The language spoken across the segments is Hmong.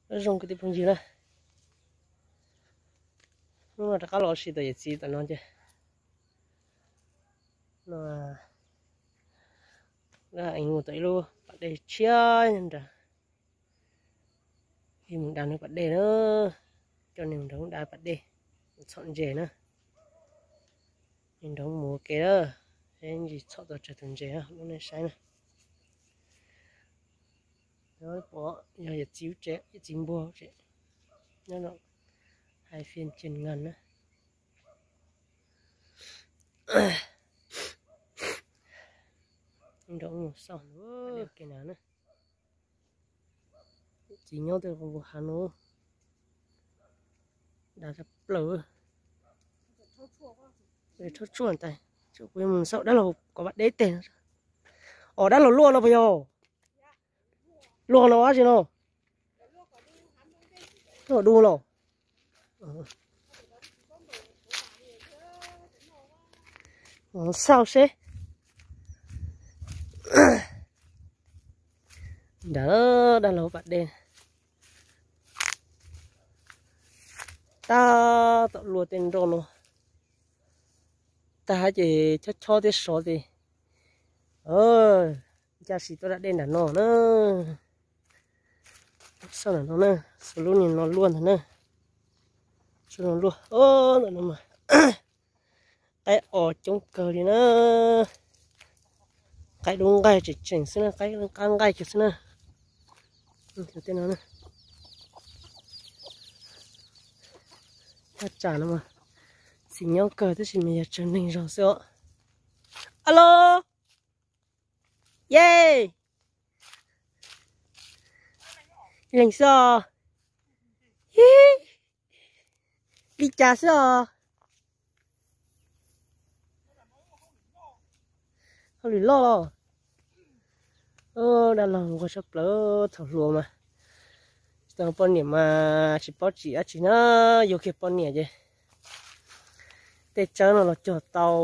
Nyob zoo kwv tij phooj ywg na, hnub no rov qab los ua si tom yawm txiv tom no ces no mus tom ib lub pas dej tshiab nrad, mus da nws pas dej na, coj nws nrog da pas dej, txhom ntses na, nrog mus ua ke na, ntsis txhom tau tsawg tus ntses lub nej saib na. Pom yog yawm txiv lub tsev, yawm txiv npua tsev, nyob no hais phiaj ces ngan na. Nrog mus xauj ke na na. Txiv nyob tej npua hav no, dav tshaj plaws. Rhaub tshuaj tais, kuv yuav mus xauj dab laug kom pas dej teg. Os, dab laug luaj no puas yog? Luaj no dab tsi no? Luaj dub los? Xauj seb. Nrad dab laug pas dej. Tab tom luaj tej nroj no. Tag hab ces chob chob thiab sov ces ncaj si tuaj da dej nram no na. Xauj nram no na, xauj lub niag no luaj ntag na. Xauj no luaj, ntawm no mas qaib os coob kawg li na. Qaib dub nqaij tseem tseem xwb na, qaib qab nqaij kiag xwb na. Tej no na, thaj tsam no mas txiv nyob kawg tab sis mas yog tsawg neeg zog xwb os. Alo, ye, leej xwb os. Li cas xwb os? Hauj lwm loj los? Dab laug nquag tshaj plaws, thaum hluas mas tsis tau poj niam mas tsis paub tsim dab tsi na, yuag kiag poj niam ces tej tsawb no los cog tau,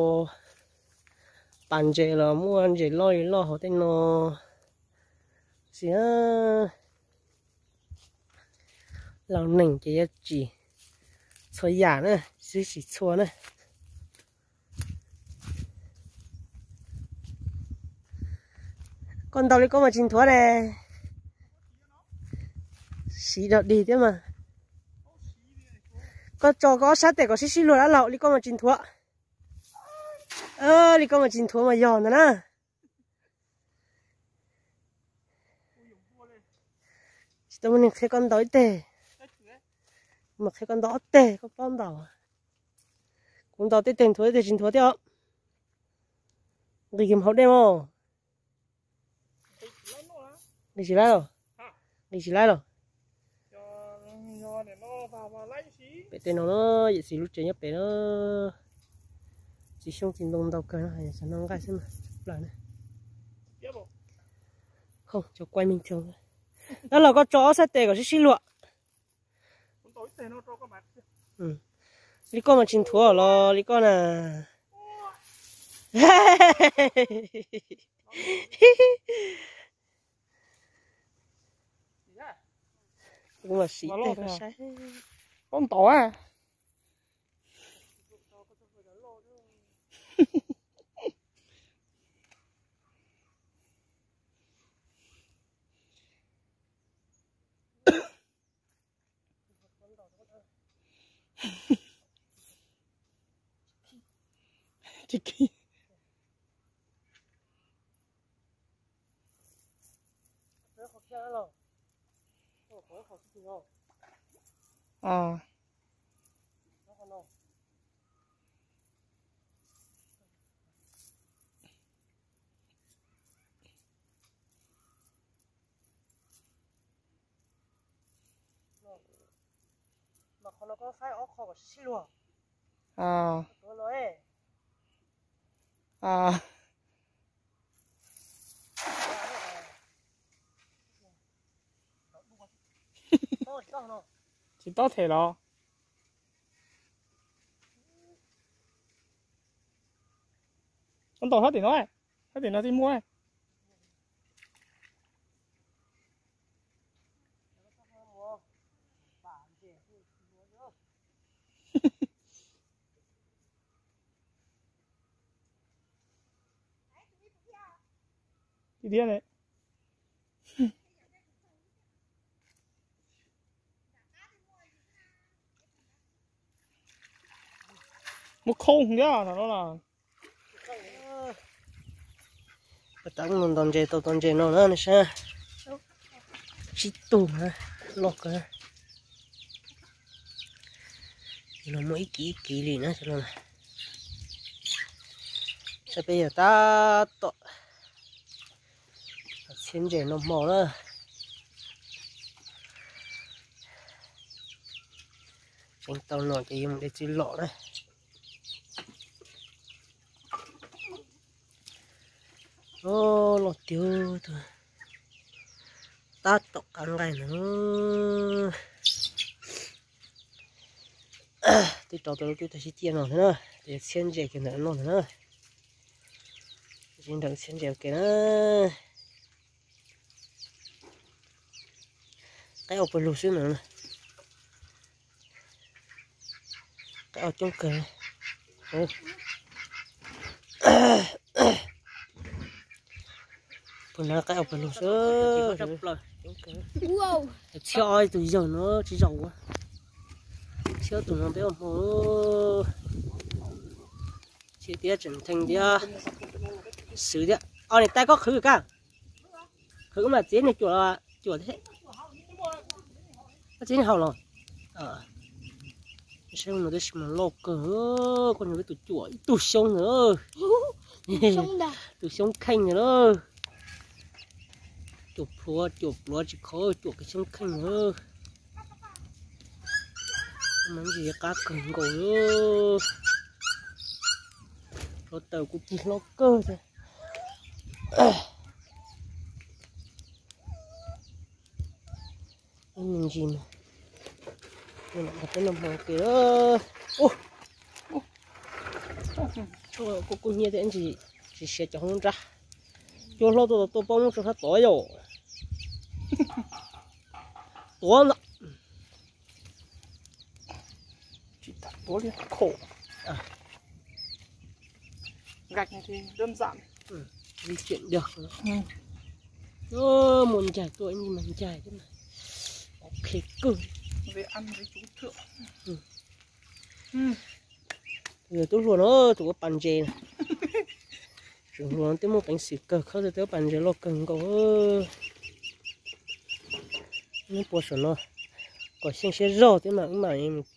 pas ntses los muaj ntses loj li loj hauv tej no xwb. Laus neeg ces yuav tsim txhua yam na, xwb tsis txhua na. Koj ntaus li koj mas tsis nthuav ne. Siv dog dig thiab mas. Koj tso koj ob sab tes kom sib sib luag dab laug, li koj mas tsis nthuav. Li koj mas tsis nthuav mas yog ntag na. Tsis tau muaj neeg qhia koj ntaus ib teg, kuv mam qhia koj ntaus ob teg koj paub ntaus. Kuv ntaus tej teg nthuav tej teg tsis nthuav thiab os. Nqis kiag mus hauv dej mog. Nqis tsis laib los? Nqis tsis laib los? Pem tej no na, yawm txiv lub tsev nyob pem na. Txiv xyoob txiv ntoo ntau kawg no, xav noj nqaij xwb mas plaws na. Cov kuaj me nrog. Dab laug koj tso ob sab tes kom sib sib luag. Li koj mas tsis nthuav los li koj na. Kuv mam siv tej koj saib. Koj ntaus a. Tsis khib. Mas qhov no koj faib ob qho kom sib sib luag. Tsis paub them los? Koj ntaus sab tim no, sab tim no twb muaj. thiab ne. Muab khoob thiab no na. Tab nto ntses tau tau ntses no na nej saib. Tsib tug na, loj kawg. Ces no muaj ib kiv ib kiv li na. Saib peb yog tab tom txhiab ntses no hmo na. Tseev tau no ces yuav mus de txiv lom na. Loj tiag, tab tom qab nqaij ntawd. Twb rau tau lub twb tag sib ciaj no thiab na, ces txhiab ntses kiag ntawm no ntag na. Tsis nrog txhiab ntses ua ke na. Qaib ua pawg lug xwb ntawd. Qaib ua coob kawg. Pug na qaib ua pawg lug xwb. Txhiab ob tus yawg no tsis zaum ua. Txhiab ob tus no peb ua hmo. Txhiab tiab tseem theej tiab. Xwb thiab. Os, niam tais koj qhwv kaj. Qhwv mas txiv niag cuam, cuam thiab. Koj txiv niag haus los. Saib no tab sis mas loj kawg, koj niag peb tus cuam ib tug xyoob ntawd. Tus xyoob kheej ntawd na. Cuam pluav, cuam pluav tsis khov, cuam kawg xyoob kheej ntawd. Mas ntsis qab kawg nkaus. Hluav taws kuv cig hlob kawg thiab. Ib me ntsis mas, peb noj hmo ua ke. Tshuaj kuj kuj hnyiab thiab ntsis, tsis siav cov hoob nrab. Cua hlob tuaj tau tuaj poob lub tsua sab tod yom. Tuav ntag. Tsis tas tuav li khom. Li tseem dag. Muaj ncaig tuaj ib ntsis mas ncaig thiab mas. Ok kawg. Tus hluas no tus ua pas ntses na. Tus hluas no twb muaj peev xwm kawg khawb tau tej ua pas ntses loj kawg nkaus. Neb puas saum no kom xyeej siab zog thiab mas wb mam mus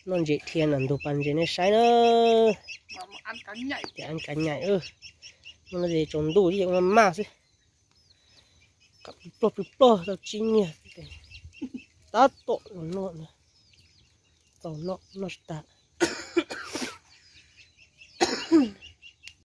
noj ntses dhia nram ntug pas ntses nej saib na. Ces an kav nyaim, muaj no ces tsaus ntuj ces ua maj xwb. Qab plig plog plig plog tau tsib nyiag. Tab tom los noj, tau noj noj tsis tas.